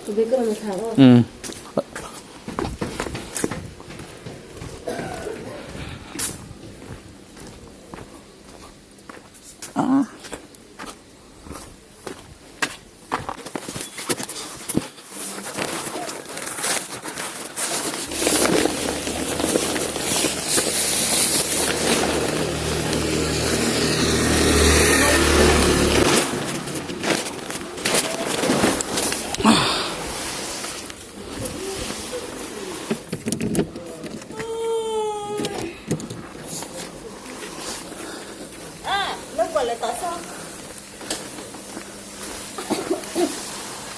Um. Ah.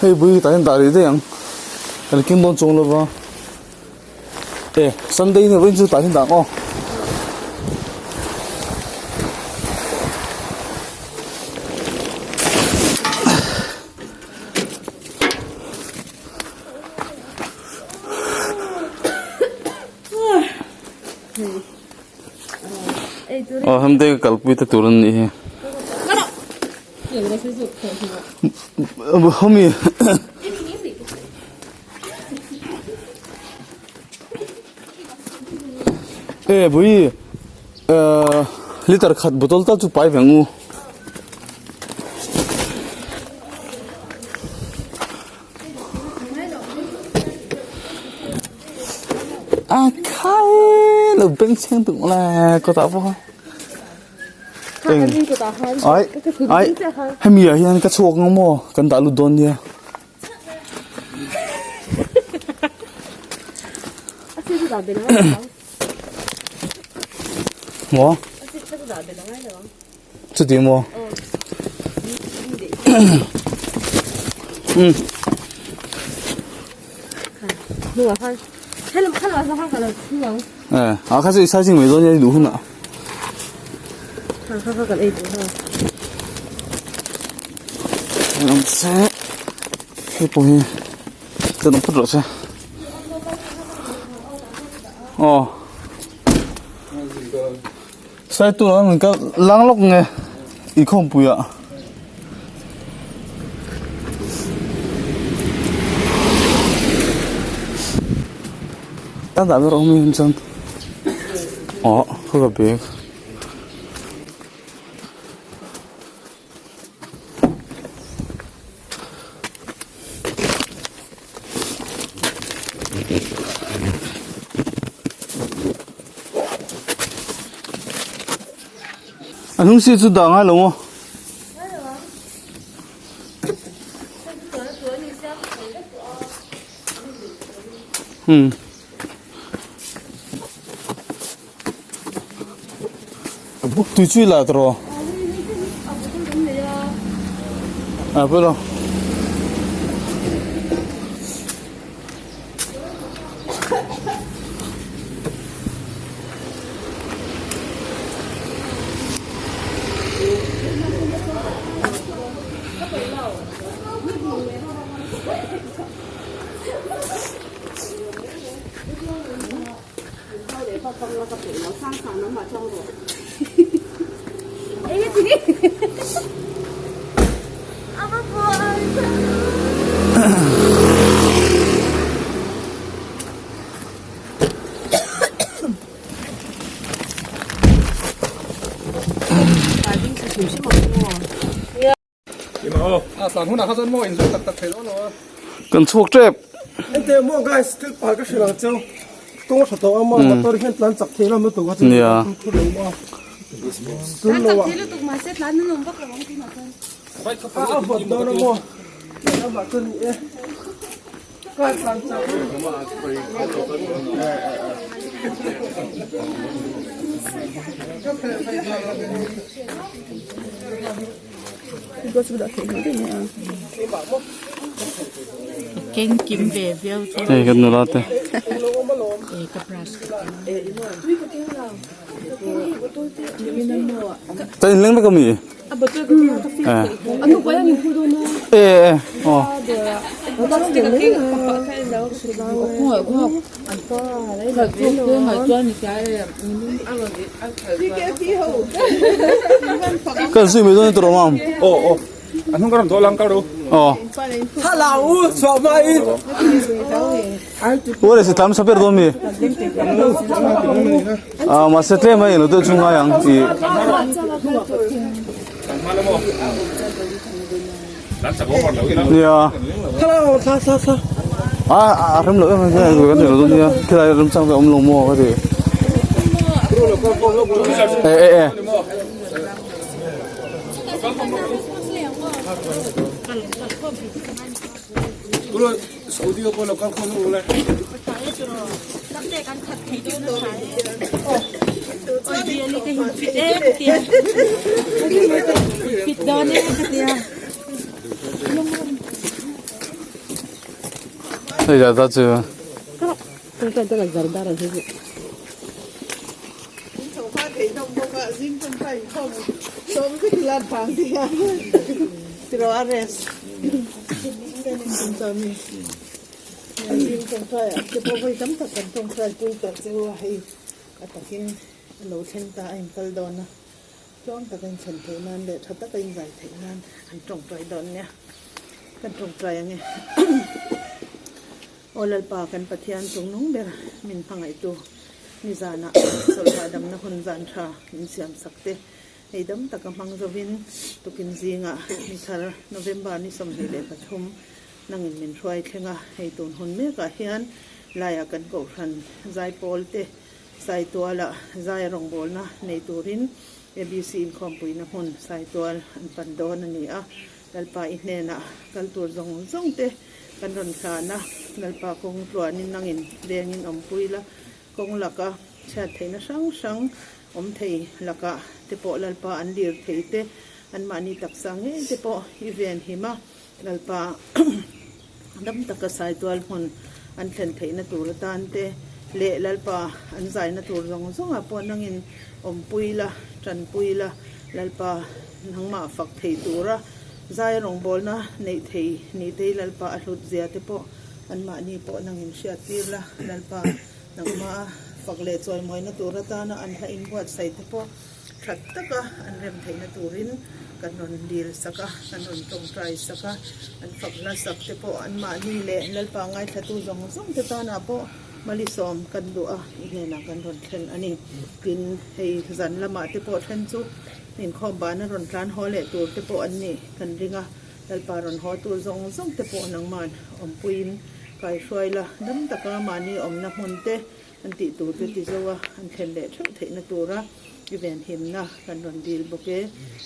Hei bui tah hian dah rih daih ang kan keng dawn chuang lova e sunday ni vawiin chu tah hian dah ang aw. Aw hemte ka kalpui te tur an nih hi. Hemi e bui liter khat bottle tal chu pai ve ang u. A khai lo beng chheng tuk la ko ta pawh eng ai ai hemi ah hian ka chhuak ang maw kan dah lut dawn nia maw chuti maw um eh a kha chu i sai ching mai dawn nia i duh hunah ang se hei pawh hi chuan awm phawt rawh se aw Sai tur an rawn kal lang lawk nge inkhawmpui ah. Tan dah ber awm hi chuan aw khaw ka bag. A hnung si chu dah ngai lo maw? Hmm. Tui chui la tawh a pawh lo. Kan chhuak tep. Nia. Keng kim ve viau chu. Hei kan nula te. E ka brush ka Ta in leng vek ami? E e aw. Kan zui mai dawn ni tawh rawh mam. Aw aw. A hnung ka rawn dawh lang kal ru. Aw. Ua se tlam saper dawn mi. Ah mahse tlem a eng lo deuh chu ngai ang tih. Nia. A a rem lo em em kan ti lo dawn nia khilai remchang te awm lo maw ka ti. E e e. Hei ta chu. Aw Lalpa kan Pathian chungnung ber min hmangaihtu nizanah chawlhah damna hun zan tha min siam sak te hei dam taka hmang zovin tukin zingah ni thar November ni 23 nangin min hruai thleng a, hei tun hun mekah hian laiah kan kohhran zaipawl te Saitualah zai rawngbawlna nei turin ABC inkhawmpuina hmun Saitual an pan dawn a ni a. Lalpa i hnenah kal tur zawng zawng te kan rawn hlan a, Lalpa kawng tluanin nangin vengin awmpui la, kawng laka chhiat theihna hrang hrang awm thei lakah te pawh Lalpa an lir thei te, anmahni taksa ngei te pawh i ven him a, Lalpa dam taka Saitual hmun an thlen theihna tur atan te leh Lalpa an zaina tur zawng zawngah pawh nangin awmpui la, tanpui la, Lalpa nangmah fak thei tura zai rawngbawlna neih thei ni te hi Lalpa a hlut zia te pawh anmahni pawh nangin hriat tir la, Lalpa nangmah fak leh chawimawina tur atana an hla inbuatsaih te pawh that taka an rem theihna turin kan rawn dil sak a, kan rawn tawngtai sak a, an fak hla sak te pawh anmahni leh Lalpa ngaithlatu zawng zawng te tanah pawh malisawm kan duh a, i hnenah kan rawn thlen a ni. Tin, hei zan lamah te pawh then chu inkhawm bana rawn tlan haw leh tur te pawh an nih kan ring a, Lalpa rawn haw tur zawng zawng te pawh nangman awmpuiin kaihruai la, dam taka mahni awmna hmun te An tih tur te ti zo a, an thlen leh theuh theihna tura i venhimna kan rawn dil bawk e.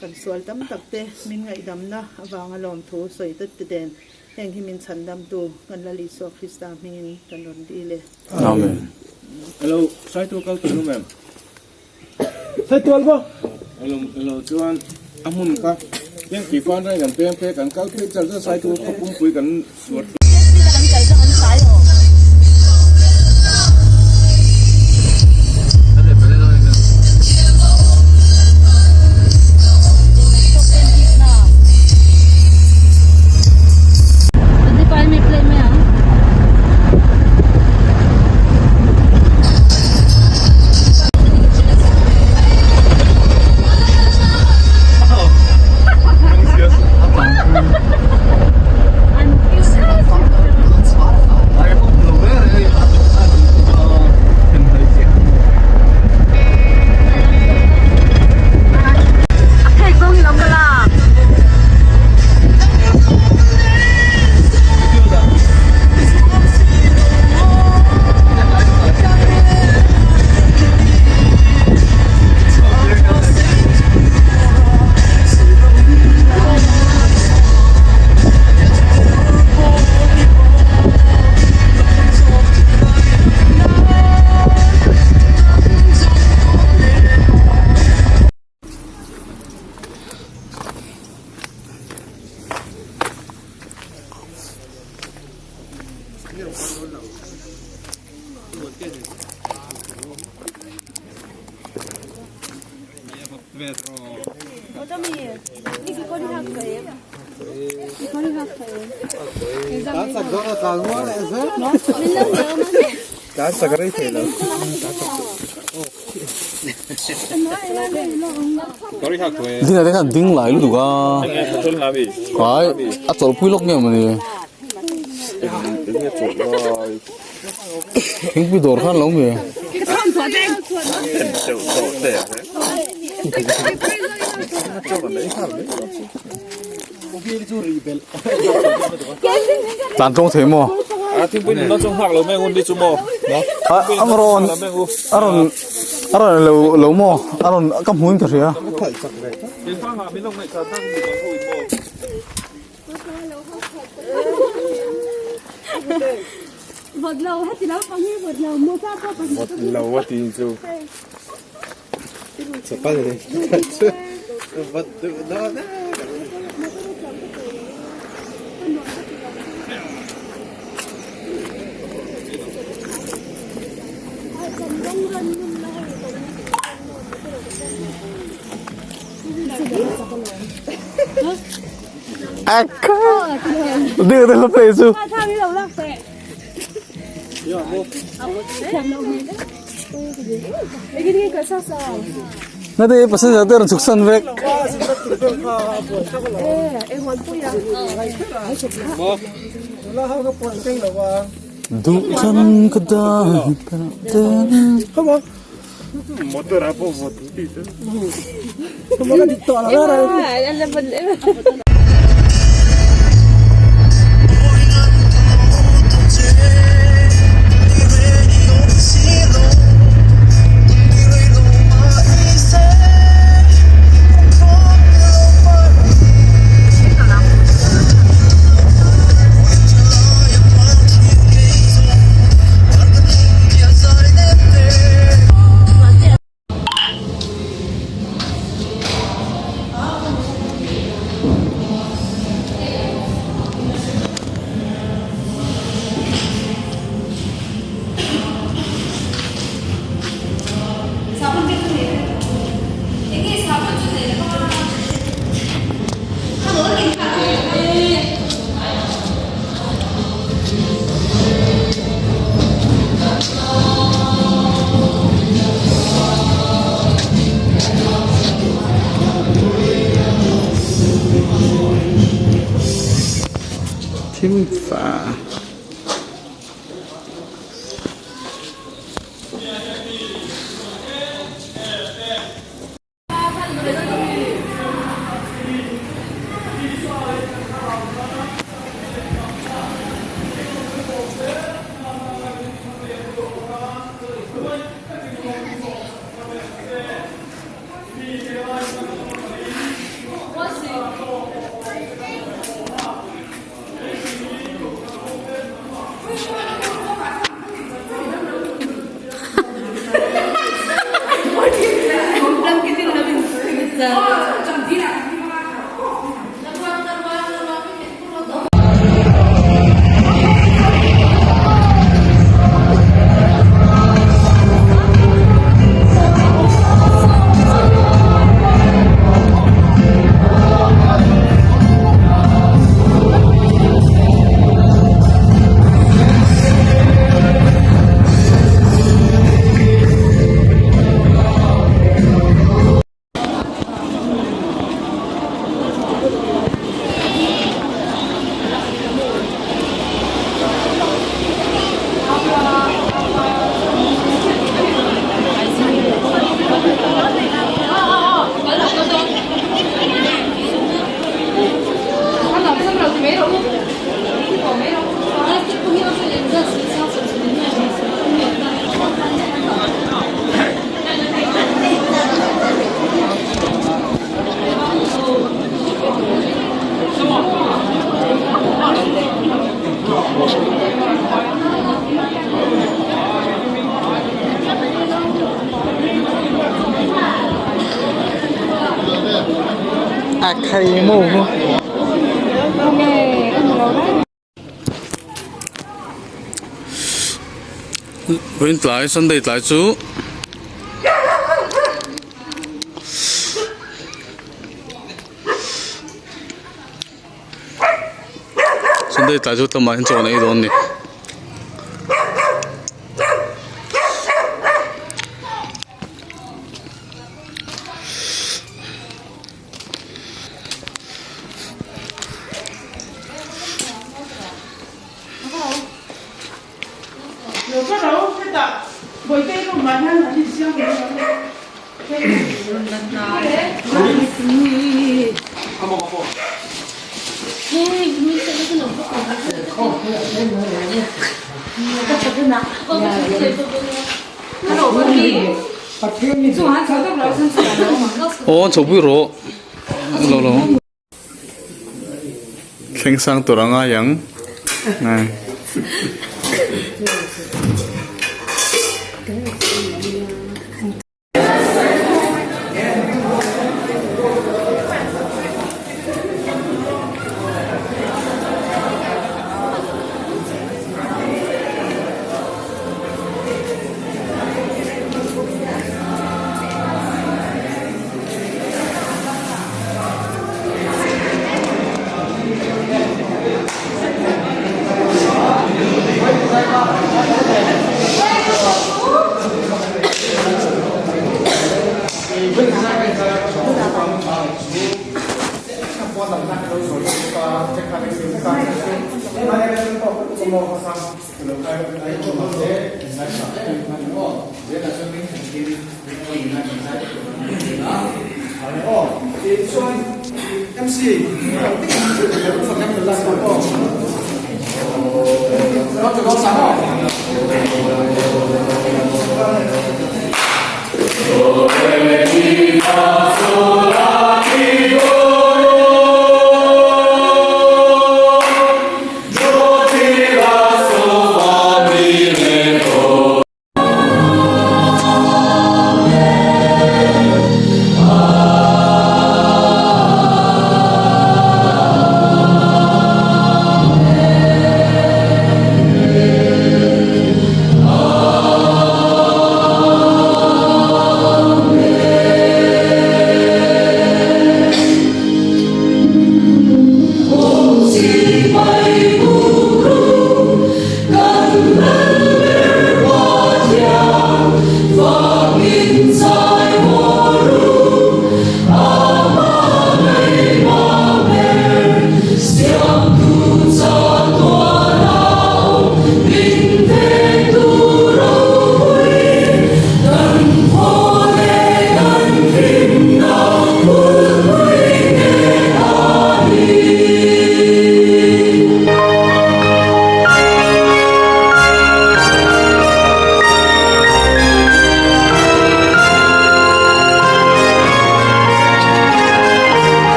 Kan sual tam tak te min ngaihdamna avanga lawmthu sawi tawt te den heng hi min chhandamtu kan Lal Isua Krista hmingin kan rawn dil e. Amen. Hello, Saitual kal tur em? Saitual maw? Hello, hello chuan a hmun kha peng pui fan reng kan peng phei kan kal phei char char Saitual khaw pumpui kan suat Dina te khan ding lai lutuk a. Ai a chawlhpui lawk nge mawni. Thingpui dawr khan lo mi. Tlan tawng thei maw? A rawn a rawn a rawn lo lo maw? A rawn ka hmuin ka hria. Đưa tôi lấp đầy chú. Na te passenger te rawn chhuk san vek. Duh chan ka dai Thim fa. A khai maw. Vawiin tlai Sunday tlai chu Sunday tlai chu tlawmah hian chaw an ei dawn a ni. Aw chho pui rawh lo lo. Thleng sang tur a ngai ang.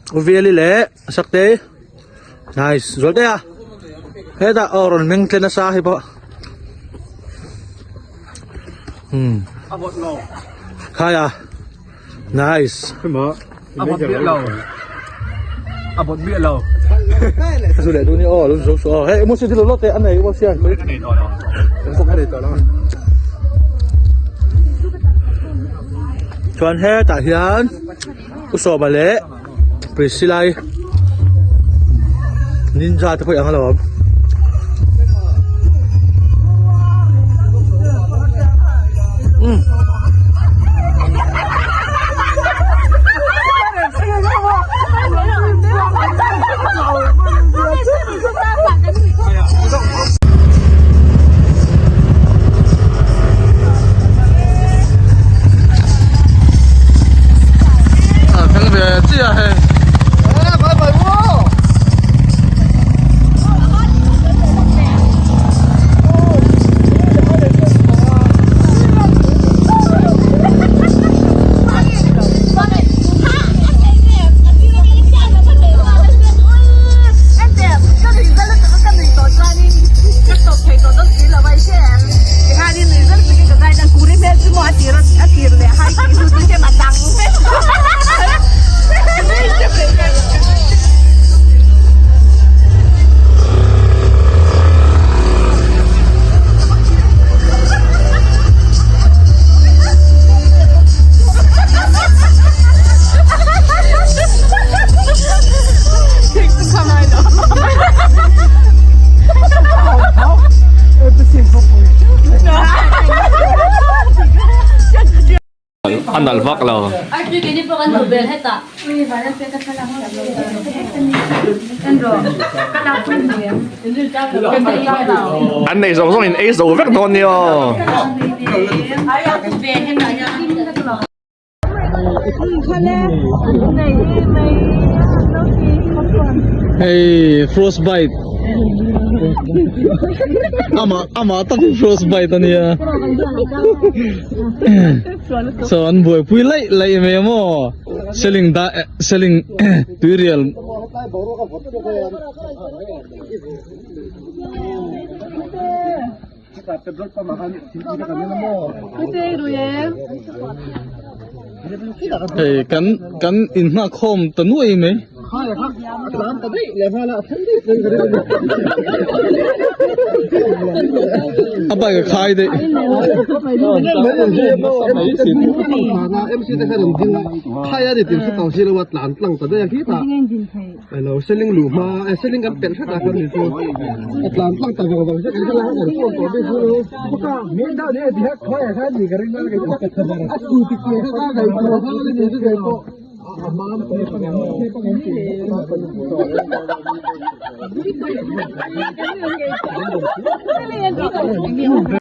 Uviali leh Saktei nice Zualtea hetah aw rawn meng tle nasa hei pawh umm khai a nice A bawt miah lo a bawt miah lo zu leh dun i aw lo zo su aw hei emotion thil lo te a nei emotion chuan hetah hian u sawma leh Priscilla i ninja te pawh i ang alawm. Umm. A thleng ve chiah hei. A nalh vak lo. An nei zawng zawng in ei zo vek dawn nia. Hei frost bite ama ama tak hi frost bite ania so an buaipui laih laih mai a maw seling da seling tuirial Hei kan kan inhnahkhawm ta nuai mai. A bike a khai daih. Alo seling luh hma eh seling kan pelh hret a kan ni chu a tlan tlang ta vang vang zet kan la kan phone tawh bik chu a scooty ke kha ka kai pawh kha ka ni chu kai pawh a mam